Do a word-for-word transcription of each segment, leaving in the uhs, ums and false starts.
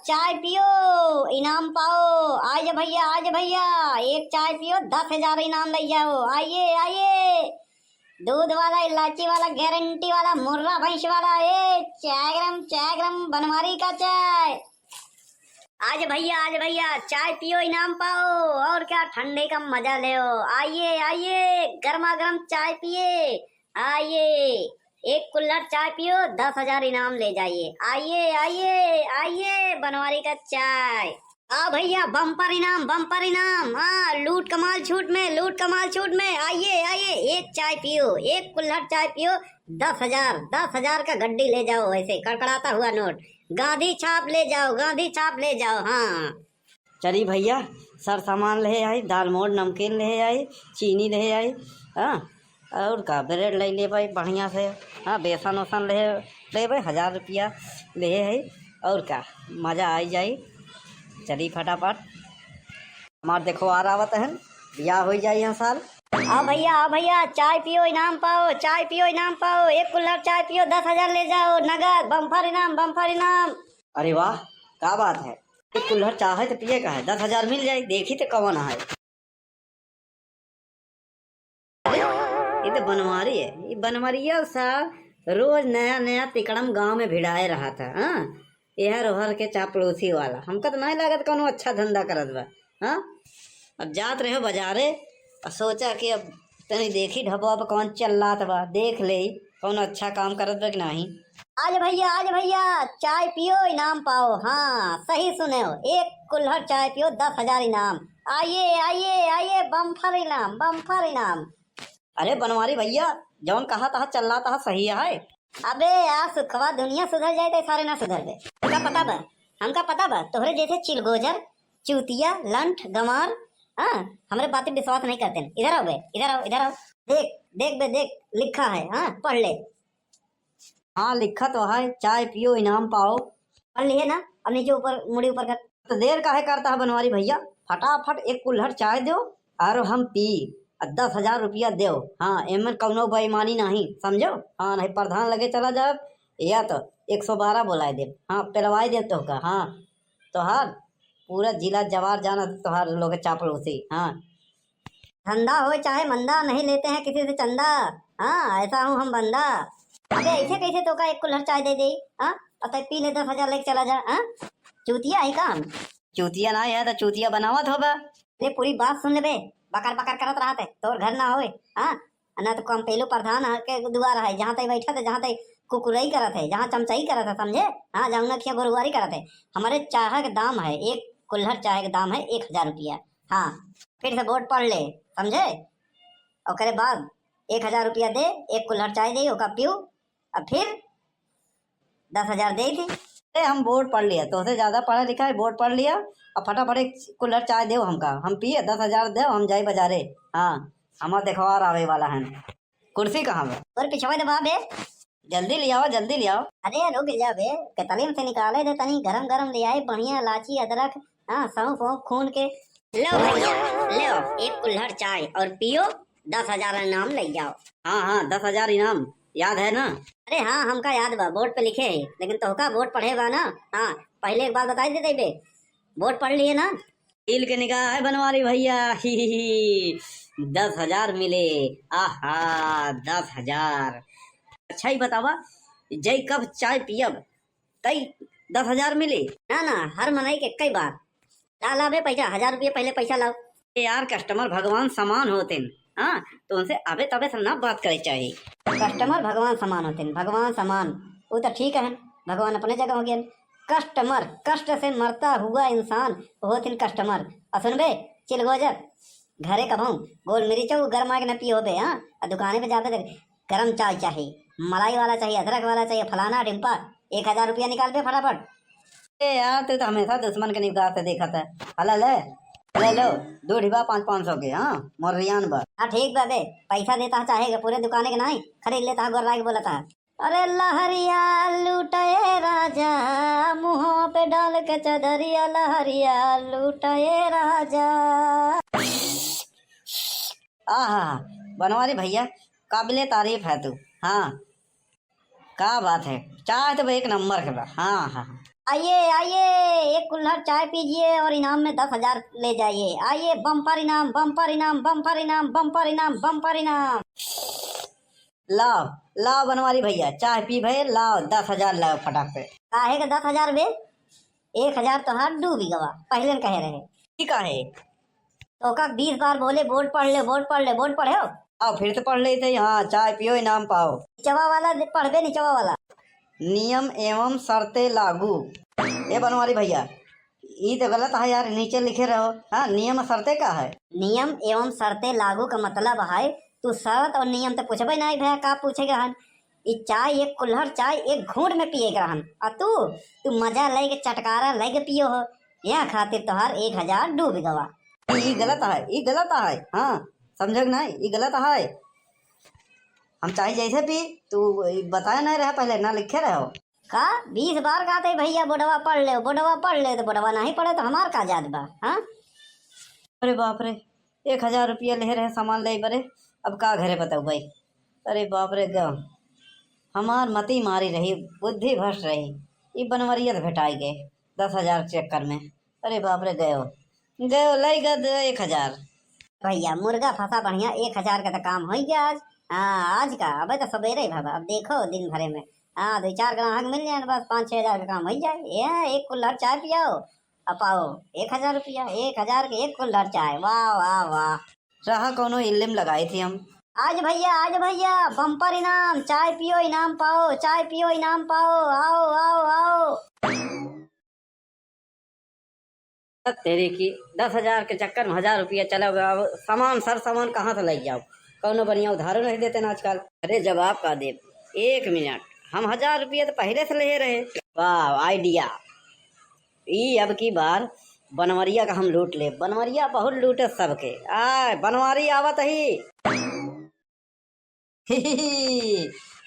चाय पियो, इनाम पाओ। आइए भैया, आइए भैया, एक चाय पियो, दस हजार इनाम ले जाओ। आइए, आइए। दूध वाला, इलायची वाला, गारंटी वाला, मुर्रा भैंस वाला, ए, चाय गरम, चाय गरम, बनवारी का चाय। आज भैया, आज भैया, चाय पियो, इनाम पाओ, और क्या, ठंडे का मजा लो। आइए, आइए, गर्मा गर्म चाय पिए, आइए, एक कुल्हड़ चाय पियो, दस हजार इनाम ले जाइए। आइए, आइए, आइए, बनवारी का चाय। आओ भैया, बम्पर इनाम, बम्पर इनाम। हाँ, लूट कमाल छूट में, लूट कमाल छूट में। आइए, आइए, एक चाय पियो, एक कुल्हड़ चाय पियो, दस हजार, दस हजार का गड्डी ले जाओ, ऐसे कड़कड़ाता हुआ नोट। गांधी छाप ले जाओ, गांधी छाप ले जाओ। हाँ। चली भैया, सर सामान ले आई, दाल मोट नमकीन ले आई, चीनी ले आई, हाँ, और का, ब्रेड ले लेबै बढ़िया से, हाँ, बेसन ओसन ले लेबै, हजार रुपया ले है, और का, मजा आई जाई। चली फटाफट, हमार देखो आ आवत है, बियाह हो जाई यहाँ साल। आओ भैया, आओ भैया, चाय पियो, इनाम पाओ, चाय पियो, इनाम पाओ, एक कुल्हड़ चाय पियो, दस हजार ले जाओ, नगद, बम्पर इनाम, बम्पर इनाम। अरे वाह, का बात है, एक कुल्हड़ चाहे तो पिए का है, दस हजार मिल जाए, देखी तो कौन है। ये तो बनवारी है, ये बनवरिया सा रोज नया नया तिकड़म गांव में भिड़ाए रहा था। हाँ, एहर ओहर के चापलूसी वाला, हमका तो नहीं लागत कौनो अच्छा धंधा करत बा। हाँ, अब जात रहे बाजारे और सोचा कि अब तनी देखी ढबवा पे कौन चल्लात बा, देख ले कौनो अच्छा काम करत बा कि नहीं। आज भैया, आज भैया, चाय पियो, इनाम पाओ। हाँ, सही सुने हो, एक कुल्हड़ चाय पियो, दस हजार इनाम। आइए, आइए, आइए, बम्फर इनाम, बम्फर इनाम। अरे बनवारी भैया, जौन कहा तहा चल्ला तहा सही है। अबे यार सुखवा, दुनिया सुधर जाए तो सारे ना सुधर बे। हमका पता बा, हमका पता बा, तोहरे जैसे चिलगोजर, चूतिया, लंठ, गंवार, हाँ, हमरे बातें विश्वास नहीं करते। इधर आओ बे, इधर आओ, इधर आओ। देख, देख बे, देख, लिखा है, हाँ, पढ़ ले। हाँ, लिखा तो है, चाय पियो, इनाम पाओ। पढ़ लिए ना, अब नीचे ऊपर, मुड़ी ऊपर कर। तो देर काहे करता है बनवारी भैया, फटाफट एक कुल्हड़ चाय दो और हम पी, और दस हजार रुपया दो। हाँ, एमन कौनो बेईमानी नहीं, समझो? हाँ, नहीं प्रधान लगे चला जाब, या तो एक सौ बारह बुलाए देब। हाँ, पेलवाए देब तोहका। हाँ, तोहार पूरा जिला जवार जाना तोहार लोग चापलूसी। हाँ, धंधा हो चाहे मंदा, नहीं लेते हैं किसी से चंदा। हाँ, ऐसा हूँ हम बंदा। अबे ऐसे कैसे तोका एक कुल्हड़ चाय दे दे? हाँ, और तै पी ले, दस हजार लेके चला जा। हाँ, चूतिया है का हम? चूतिया ना है तो चूतिया बनावत होबा। ले पूरी बात सुन ले बे, बकर बकर करत रहत है, तोर घर ना होए। हाँ, ना तो कम पेलू प्रधान के दुआर है, जहाँ तई बैठत है, जहाँ तई कुकुरई करत है, जहाँ चमचई करत है, समझे? हाँ, जहाँ उन्हें खिया गोरुआरी करत है। हमारे चाह के दाम है, एक कुल्हड़ चाय के दाम है एक हजार रुपया। हाँ, फिर से बोर्ड पढ़ ले, समझे? ओकरे बाद एक हजार रुपया दे, एक कुल्हड़ चाय दे, ओका पीऊ, अब फिर दस हजार दे दे। अरे हम बोर्ड पढ़ लिया, तोसे ज्यादा पढ़ा लिखा है, बोर्ड पढ़ लिया, अब फटाफट एक कुल्हड़ चाय देव हमका, हम पिए, दस हजार देव, हम जाई बाजारे। हाँ, हमार देखवार आवे वाला है। कुर्सी कहाँ बा? और पिछवा दबा बे। जल्दी ले आओ, जल्दी ले आओ। अरे रुक जा बे, केतली में से निकाले दे तनी, गरम गरम ले आए, बढ़िया इलायची, अदरक, हाँ, सौंफ वौंफ खून के। लो भैया, लो एक कुल्हड़ चाय और पियो, दस हजार इनाम ले जाओ। हाँ, हाँ, दस हजार इनाम, याद है ना? अरे हाँ, हमका याद बा, बोर्ड पे लिखे है, लेकिन तोहका बोर्ड पढ़े बा ना? हाँ, पहले एक बात बताई देते बे, बोर्ड पढ़ लिए ना? तिल के निगाह है बनवारी भैया, ही, ही, ही, दस हजार मिले। आहा, दस हजार। अच्छा ही बतावा, जय कप चाय पियब, तई दस हजार मिले? ना, ना, हर मनई के कई बार। ला, ला बे पैसा, हजार रुपये पहले पैसा लाओ। ए यार, कस्टमर भगवान समान होते हैं, हाँ, तो उनसे अबे तबे से ना बात करे चाहिए। कस्टमर भगवान समान होते हैं, भगवान समान, वो तो ठीक है, भगवान अपने जगह हो गए। कस्टमर, कष्ट से मरता हुआ इंसान होते हैं कस्टमर। और सुन बे, चिलगोजर, घरे कभऊ गोल मिर्चऊ गरमा के न पियो बे, हाँ, और दुकाने पे जाबे तो गरम चाय चाही, मलाई वाला चाही, अदरक वाला चाही, फलाना ढिम्पा, एक हजार रुपया निकाल बे फटाफट। ए यार, तू तो हमेशा दुश्मन के निगाह से देखत है। हला ले, ले लो, दो ढिबा पाँच पाँच सौ के, हाँ, मोर रियान बा। हाँ, ठीक बा बे, पैसा देता है चाहे के, पूरे दुकाने के नाई खरीद लेता है, गोर्रा के बोलता है। अरे लहरिया लूटे राजा, मुँह पे डाल के चदरिया, लहरिया लूटे राजा। आहा, बनवारी भैया, काबिले तारीफ है तू। हाँ, का बात है, चाय तो एक नंबर के बा। हाँ, हाँ, हाँ। आइए, आइए, एक कुल्हड़ चाय पीजिए और इनाम में दस हजार ले जाइए। आइए, बम्पर इनाम, बम्पर इनाम, बम्पर इनाम, बम्पर इनाम, बम्पर इनाम। लाओ, लाओ बनवारी भैया, चाय पी भए, लाओ दस हजार लाओ फटाक से। काहे के दस हजार बे? एक हजार तोहार डूबी गवा, पहिले न कहे रहे। ठीक है, तोका बीस बार बोले, बोर्ड पढ़ ले, बोर्ड पढ़ ले, बोर्ड पढ़े हो? आओ, फिर से पढ़ लेते हैं। हाँ, चाय पियो, इनाम पाओ। निचवा वाला दे-, पढ़बे, निचवा वाला। नियम एवं शर्तें लागू। ए बनवारी भैया, ई तो गलत है यार, नीचे लिखे रहो। हाँ, नियम शर्तें का है? नियम एवं शर्तें लागू का मतलब है, तू शर्त और नियम तो पूछबे नहीं भैया, का पूछे के रहन? ई चाय, एक कुल्हड़ चाय एक घूंट में पिए के रहन, आ तू, तू मजा लेके चटकारा लेके पियो हो, यह खातिर तोहार एक हजार डूब गवा। ई गलत है, ई गलत है। हाँ, समझो कि नहीं, ई गलत है। हम चाहे जैसे पी, तू ई बताया नहीं रहा पहले, ना लिखे रहे हो। का? बीस बार कहते हैं, "भैया बोर्डवा पढ़ ले, बोर्डवा पढ़ ले", तो बोर्डवा नहीं पढ़े तो हमार का जात बा? हाँ? अरे बाप रे, एक हजार रुपया ले रहे सामान ले बरे, अब का घरे बताऊ भाई। अरे बाप रे, गयो हमार मती मारी रही, बुद्धि भ्रष्ट रही, ई बनवरिया तो भेटाई गए दस हजार के चक्कर में। अरे बाप रे, गयो, गयो, लाई गा दे एक हजार। भैया, मुर्गा फंसा बढ़िया, एक हजार का तो काम हो गया आज। हाँ, आज का, अबे तो सवेरे ही बाबा, अब देखो दिन भरे में, हाँ, दो चार ग्राहक मिल जाए, बस पाँच छह हजार का काम हो जाए। ये एक कुल्हड़ चाय पियाओ, अब पाओ एक हजार रुपया, एक हजार के एक कुल्हड़ चाय। वाह, वाह, वाह। रहा कौनो इल्लिम लगाई थी हम। आज भैया, आज भैया, बम्पर इनाम, चाय पियो इनाम पाओ, चाय पियो इनाम पाओ, आओ, आओ, आओ। तेरे की, दस हजार के चक्कर में हजार रुपया चला गया। अब सामान, सर सामान कहाँ से ले जाओ? कौनो बढ़िया उधारो नहीं देते ना आजकल। अरे जवाब का दे, एक मिनट, हम हजार रुपया तो पहले से ले रहे। वाह, आइडिया। ई अब की बार बनवरिया का हम लूट ले। बनवरिया बहुत लूटे सबके। आय, बनवारी आवत ही।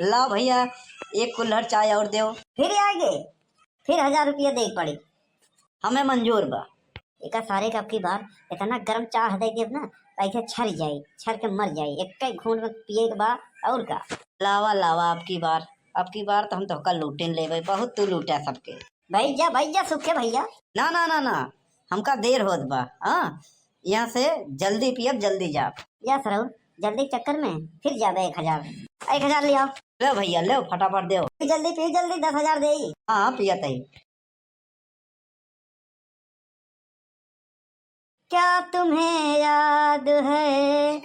ला भैया, एक कुल्हड़ चाय और देओ। फिर आगे, फिर हजार रुपया दे पड़ी। हमें मंजूर बा। एका सारे का अब की बार इतना गरम चाह दे देब ना, ऐसे छर जाई, छर के मर जाई। एक ही घूंट में पिए के बा, और का। लावा, लावा, अब की बार, अब की बार तो हम तोहका लूटिन लेबे, बहुत तू लूटा सबके। भैया, भैया, सुखे भैया। ना, ना, ना, ना, हमका देर होत बा। हाँ, यहाँ से जल्दी पियब, जल्दी जाब। या सरऊ, जल्दी के चक्कर में फिर जाबे एक हजार। एक हजार ले आओ। ले भैया, ले फटाफट देओ। जल्दी पी, जल्दी, दस हजार दे। हाँ, हाँ, पियत ही। क्या तुम्हें याद है,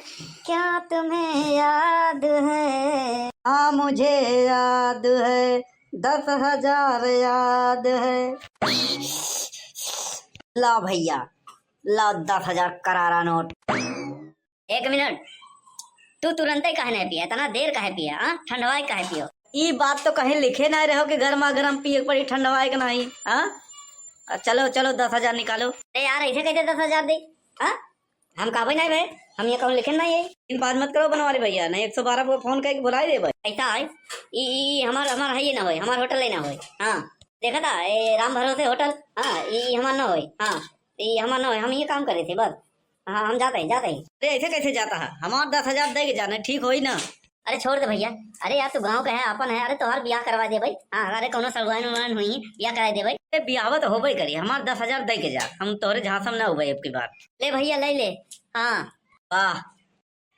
क्या तुम्हें याद है? हाँ, मुझे याद है, दस हजार याद है। ला भैया, ला दस हजार करारा नोट। एक मिनट, तू तुरंते काहे नहीं पिया, इतना देर काहे पिया, हाँ? ठंडवाए काहे पियो? ई बात तो कहीं लिखे नहीं रहो कि गर्मा गर्म पिए के पड़ी, ठंडवाए के नहीं, हाँ? आ, चलो, चलो, दस हजार निकालो। अरे यार, ऐसे कैसे दस हजार दे, हाँ? हम कहबे नहीं भाई, हम ये कहूँ लिखे नहीं है। इन बात मत करो बनवारी भैया, नहीं एक सौ बारह को फोन करके बुलाई देबे। ऐसा है, ई, ई, ई हमार, हमार है ये ना होए, हमार होटल ही ना होए। हाँ, देखा था, ए, राम भरोसे होटल, हाँ, ई, ई हमार ना होए, हाँ, ई हमार ना होए, हम ये काम करे थे बस। हाँ, हम जाते हैं, जाते हैं। अरे, ऐसे कैसे जाता है? हमार दस हजार दे के जाने, ठीक होई ना? अरे, छोड़ दे भैया। अरे यार, तू गाँव का है, आपन है। अरे, तोहार बियाह करवा दे भाई। हाँ, अरे, कौनो सगुआन उगुआन हुई, बियाह करा दे भाई। ए, बियाह तो होबे करी, हमार दस हजार दे के जा, हम तोहरे झांसम ना होबे अब की बार। ले भैया, ले ले। हाँ। वाह,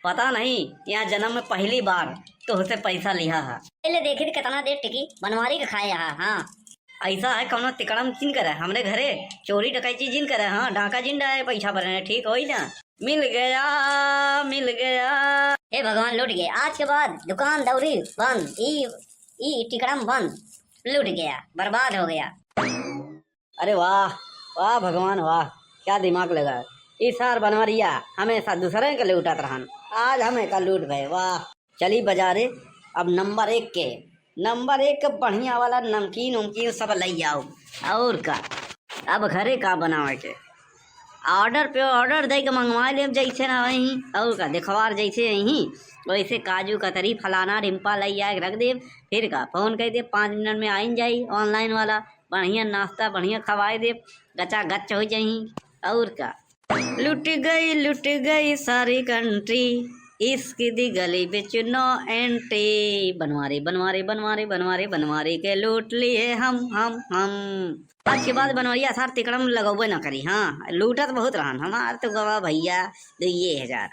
पता नहीं, यहाँ जन्म में पहली बार तोहसे पैसा लिहा है। ले, ले, देखी थी कितना देर टिकी, बनवारी के खाए यहाँ, हाँ। ऐसा है, कौनो तिकड़म जिन करे, हमरे घरे चोरी डकैती जिन करे, हाँ, डाका जिन डाए, पैसा भरे, ठीक होई ना। मिल गया, मिल गया। हे भगवान, लूट गए। आज के बाद दुकान दौरी बंद, ई, ई टिकड़म बंद, लूट गया, बर्बाद हो गया। अरे वाह, वाह भगवान वाह, क्या दिमाग लगा। ई सार बनवरिया हमेशा दूसरे के लूटत रहन, आज हमें का लूट भए, वाह। चली बाजारे, अब नंबर एक के, नंबर एक के बढ़िया वाला नमकीन उमकीन सब लई आओ। और का, अब घरे का बनावे के, order पे order दे के मंगवा लेब, जैसे ना वही, और का, देखवार जैसे यही, वैसे काजू कतरी फलाना ढिम्पा लई आए के रख देब। फिर का, फोन कर देब, पाँच मिनट में आइन जाई online वाला, बढ़िया नाश्ता बढ़िया खवाए देब, गचा गच हो जाई। और का, लुट गई, लुट गई सारी कंट्री। इश्क दी गली बिच no entry। बनवारी, बनवारी, बनवारी, बनवारी, बनवारी के लूट लिए हम, हम, हम। आज के बाद बनवरिया सार तिकड़म लगौबे न करी। हाँ, लूटत बहुत रहन। हमार तो गवा भैया दुइये हजार।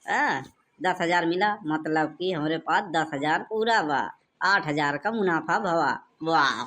हाँ, दस हजार मिला, मतलब कि हमरे पास दस हजार पूरा बा, आठ हजार का मुनाफा भवा। वाह।